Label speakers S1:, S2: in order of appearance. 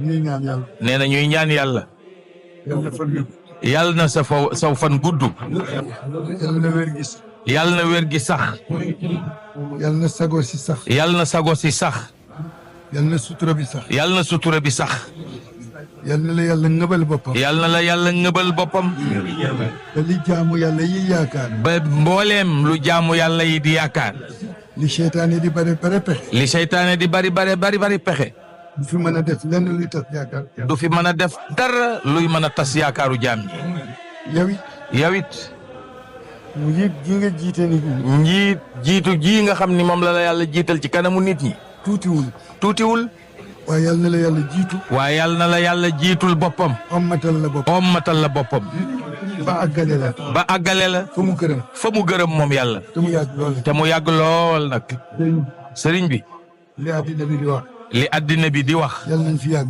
S1: ñuy ñaan yàlla.
S2: nee na ñuy ñaan yàlla. yàlla na saw fan gudd.
S1: yàlla na wér gi sax.
S2: yàlla na wér gi sax.
S1: yàlla na sago si sax.
S2: yàlla na sago si sax.
S1: yàlla na sutura bi sax.
S2: yàlla na sutura bi sax.
S1: yàlla na la yàlla ngëbal boppam.
S2: yàlla na la yàlla ngëbal boppam.
S1: te li jaamu yàlla yi yaakaar.
S2: ba mbooleem lu jaamu yàlla yi di yaakaar.
S1: li seytaane di bare bare pexe.
S2: li seytaane di bari pexe.
S1: du fi mën a def lenn luy tas yaakaar.
S2: du fi mën a def dara luy mën a tas yaakaaru jaam ñi. yow it.
S1: njiit ji nga jiite nit ñi.
S2: jiitu ji nga xam ni moom la yàlla jiital ci kanamu nit ñi. tuutiwul.
S1: waaye yàlla na la yàlla jiitu.
S2: waaye yàlla na la yàlla jiitul boppam. ommatal la boppam.
S1: ba àggale la. fa mu gërëm
S2: moom yàlla. te mu yàgg lool nag. sëriñ bi.
S1: li àddina bi di wax.
S2: li àddina bi di wax.
S1: yàlla nañ fi yàgg.